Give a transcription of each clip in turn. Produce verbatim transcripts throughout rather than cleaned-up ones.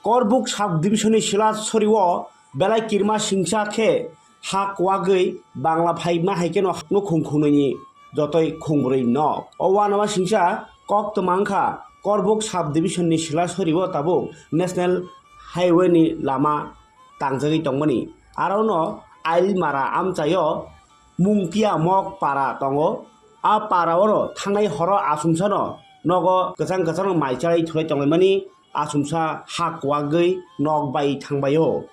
Korbuk sub division ni Silasori o belai kirima singsa khe ha kwagwi Bangla phaima hai kheno nukhung khungnwi ni jotoi khungbrwi nok. O uanama singsa koktwma wngkha Korbuk sub division ni Silasori o tabuk national highway ni lama tangjagwi tongmani. Arono Ailmara amchaio Mungtia Mok para tongo. A para oro thangnai horo achomsano nogo kwchang kwchang mai chalai thulai tonglaimani achomsa ha kwagwi nok bai thangbaio.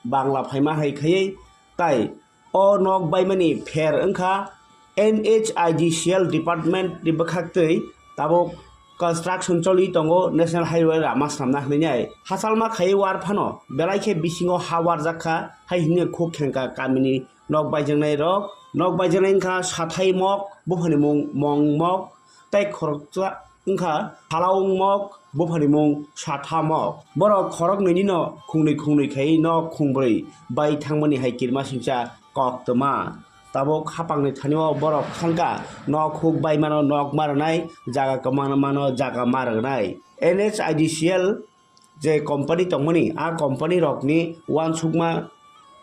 Bangla phaima hai khaiwi tai o nok baimani pher wngkha N H I D C L department ni bwkhaktwi tabuk construction choli tongo, national highway lama swnamna hinwi nai hachalma khaiwi war phano belai khe bisingo ha warjak kha hai hinwi khuk khengkha kamini nok baijaknai rok. Nok baijaknai wngkha Sathai Mok, buphani mung Mong Mok, tei khoroksa wngkha Halaung Mok, buphani mung Satha Mok. Borok khoroknwini no khungnwi khungnwi khai nok khungbrwi bai thangmani hai kirima singcha koktwma. Tabuk hapangni thani o borok thangkha nok huk bai mano nok ma rwnai, jaga kwma mano jaga ma rwnai. N H I D C L je company tongmani, a company rokni uansukma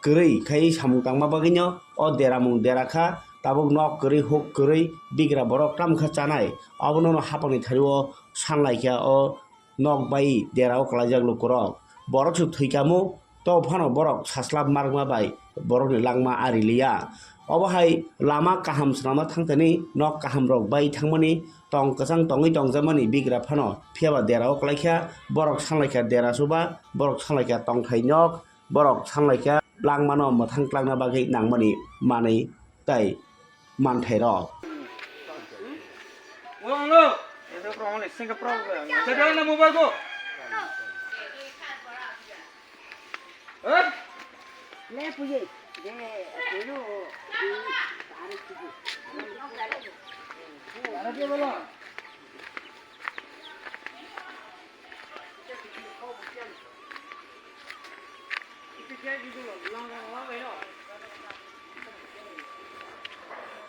kwrwi khai samung tangma bagwino o deramung dera kha, tabuk nok kwrwi huk kwrwi bigra borok tamo kha chanai, obono no hapangni thani o sanlai kha o nok bai derao kwlaijak lukurok. Borok se thwi kamo, to phano borok saslap marma bai borokni langma ari liya. Obo hai lama kaham swnamna thangthani nok kaham rok bai thangmani tong kwchang tongwi tongjakmani bigra phano, phiyaba derao kwlaikha, borok sanlaikha dera chuba, borok sanlaikha tongthai nok, borok sanlaikha langmano mwthang tlangna bagwi nangmani manwi tei manthairok.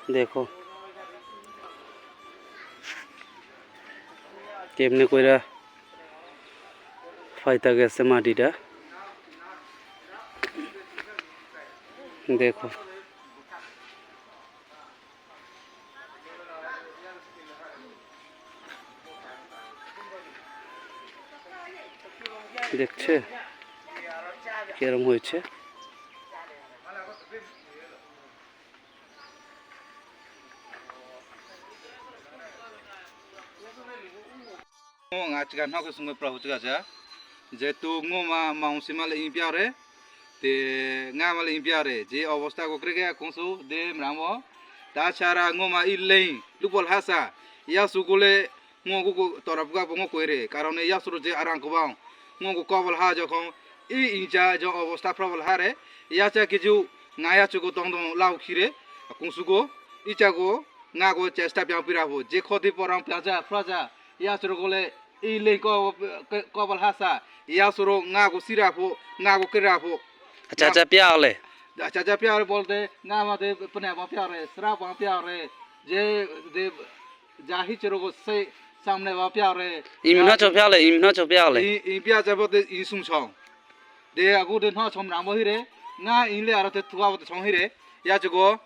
Dekho. Kemne koira phaita gese mati da. Dekho. দেখছে কিরম হয়েছে। Nga chika nok sungwi prahu chika cha. Jetu ngoma maung sima le impia re. Te nga ma le impia re. Je obosta go krege kungsu de mramo. Ta chara ngoma ileng lupol hasa. Ya sugule ngo go tora buga bongo koire. Karon ya suru je arang kubang. Ngo go kobol ha jokhon i incha jo obosta probol ha re. Ya cha kiju nga ya chugo tong tong lau khire. Kungsu go. Icha go. Nga go chesta piang pira bo, je khoti porang piang ja, phra ja, ya suru gole, i leng ko, kobol hasa, ya suru nga go sira pho, nga go kera pho. Acha, acha, piang le. Acha, acha, piang le bolte, nga ma de pne ba piang re, sra ba piang re, je, de, jahi churu go se, samne ba piang re. Imna cho piang le, imna cho piang le. I, i piang ja bote, i sung song. De agu de no som ramo hire, nga inle aro te tua bo song hire, ya chugo,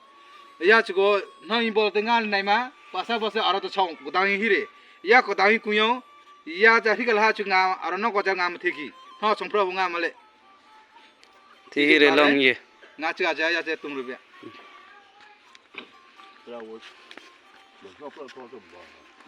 ya chugo, no in bol te nga naima, pasa pasa aro te song, gudang hire, ya gudang kuyo, ya ja hikal ha chu nga, aro no goja nga mtheki, no som pro nga male. Thi hire long ye. Nga cha ja ya che tum rubya.